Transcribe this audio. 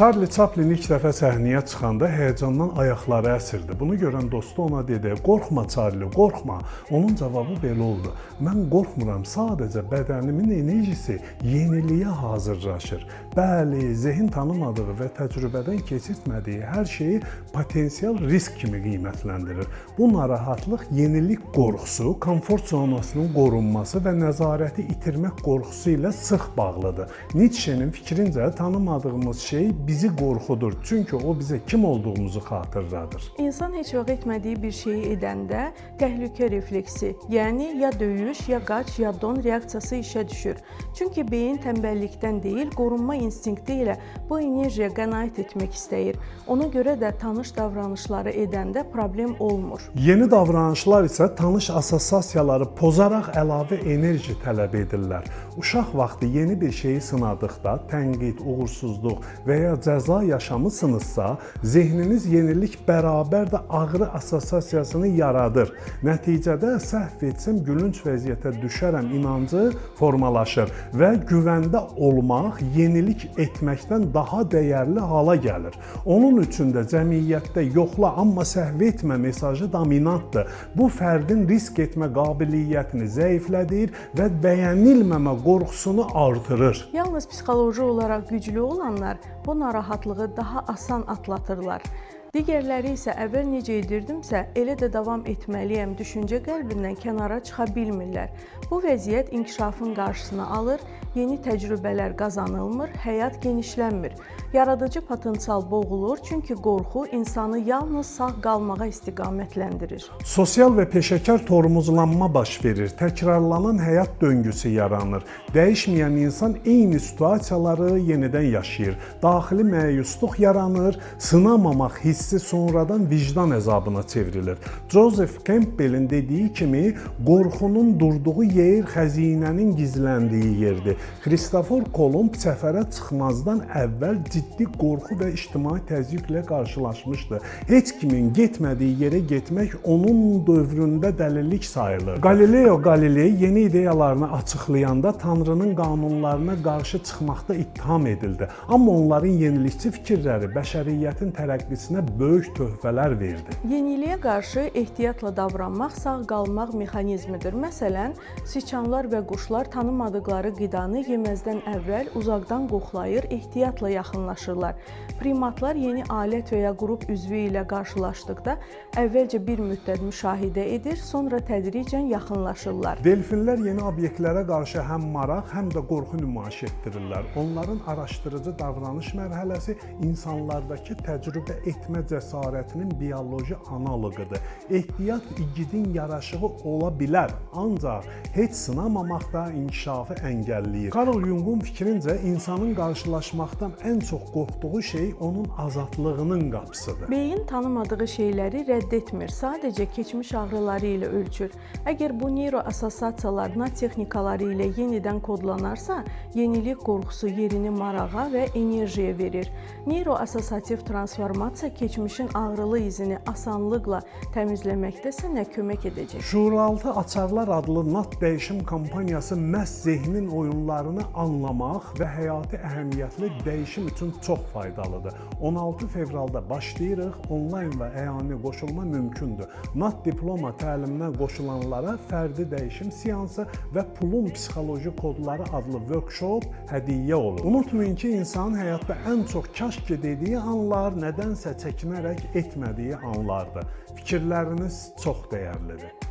Charlie Chaplin ilk dəfə səhnəyə çıxanda həyəcandan ayaqları əsirdi. Bunu görən dostu ona dedi: "Qorxma Charlie, qorxma." Onun cavabı belə oldu: "Mən qorxmuram, sadəcə bədənimin enerjisi yeniliyə hazırlaşır." Bəli, zehin tanımadığı və təcrübədən keçirtmədiyi hər şeyi potensial risk kimi qiymətləndirir. Bu narahatlıq yenilik qorxusu, komfort zonasının qorunması və nəzarəti itirmək qorxusu ilə sıx bağlıdır. Nietzschenin fikrincə tanımadığımız şey bizi qorxudur, çünki o bizə kim olduğumuzu xatırladır. İnsan heç vaxt etmədiyi bir şeyi edəndə təhlükə refleksi, yəni ya döyüş, ya qaç, ya don reaksiyası işə düşür. Çünki beyin tənbəllikdən deyil, qorunma instinkti ilə bu enerjiyə qənaət etmək istəyir. Ona görə də tanış davranışları edəndə problem olmur. Yeni davranışlar isə tanış assosiasiyaları pozaraq əlavə enerji tələb edirlər. Uşaq vaxtı yeni bir şeyi sınadıqda tənqid, uğursuzluq və ya cəza yaşamısınızsa, zehniniz yenilik bərabər də ağrı assosiasiyasını yaradır. Nəticədə səhv etsəm gülünc vəziyyətə düşərəm inancı formalaşır və güvəndə olmaq yenilik etməkdən daha dəyərli hala gəlir. Onun üçün də cəmiyyətdə yoxla, amma səhv etmə mesajı dominantdır. Bu fərdin risk etmə qabiliyyətini zəiflədir və bəyənilməmə qorxusunu artırır. Yalnız psixoloji olaraq güclü olanlar bu narahatlığı daha asan atlatırlar. Digərləri isə əvvəl necə edirdimsə, elə də davam etməliyəm düşüncə qəlbindən kənara çıxa bilmirlər. Bu vəziyyət inkişafın qarşısını alır, yeni təcrübələr qazanılmır, həyat genişlənmir. Yaradıcı potensial boğulur, çünki qorxu insanı yalnız sağ qalmağa istiqamətləndirir. Sosial və peşəkar tormozlanma baş verir, təkrarlanan həyat döngüsü yaranır. Dəyişməyən insan eyni situasiyaları yenidən yaşayır. Daxili məyusluq yaranır, sınamamaq hissi sonradan vicdan əzabına çevrilir. Joseph Campbellin dediyi kimi, qorxunun durduğu yer xəzinənin gizləndiyi yerdir. Xristofor Kolumb səfərə çıxmazdan əvvəl ciddi qorxu və ictimai təzyiqlə qarşılaşmışdı. Heç kimin getmədiyi yerə getmək onun dövründə dəlilik sayılırdı. Galileo Galilei yeni ideyalarını açıqlayanda Tanrının qanunlarına qarşı çıxmaqda ittiham edildi. Amma onların yenilikçi fikirləri bəşəriyyətin tərəqqisinə böyük töhfələr verdi. Yeniliyə qarşı ehtiyatla davranmaq sağ qalmaq mexanizmidir. Məsələn, siçanlar və quşlar tanımadıqları qidanı yeməzdən əvvəl uzaqdan qoxlayır, ehtiyatla yaxınlaşırlar. Primatlar yeni alət və ya qrup üzvü ilə qarşılaşdıqda əvvəlcə bir müddət müşahidə edir, sonra tədricən yaxınlaşırlar. Delfinlər yeni obyektlərə qarşı həm maraq, həm də qorxu nümayiş etdirirlər. Onların araşdırıcı davranış mərhələsi insanlardakı təcrübə etmə cəsarətinin bioloji analoqudur. Ehtiyat igidin yaraşığı ola bilər, ancaq heç sınamamaq da inkişafı əngəlləyir. Carl Jung'un fikrincə insanın qarşılaşmaqdan ən çox qorxduğu şey onun azadlığının qapısıdır. Beyin tanımadığı şeyləri rədd etmir, sadəcə keçmiş ağrıları ilə ölçür. Əgər bu neyroassosiasiyalar NAT texnikaları ilə yenidən kodlanarsa, yenilik qorxusu yerini marağa və enerjiyə verir. Neyroassosiativ transformasiya keçmişin ağrılı izini asanlıqla təmizləməkdə sənə kömək edəcək. Şuuraltı Açarlar adlı NAT dəyişim kampaniyası məhz zehnin oyunlarını anlamaq və həyati əhəmiyyətli dəyişim üçün çox faydalıdır. 16 fevralda başlayırıq. Onlayn və əyani qoşulma mümkündür. NAT diploma təliminə qoşulanlara fərdi dəyişim seansı və pulun psixoloji kodları adlı workshop hədiyyə olur. Unutmayın ki, insanın həyatda ən çox kaş ki dediyi anlar nədənsə çəkinərək etmədiyi anlardır. Fikirləriniz çox dəyərlidir.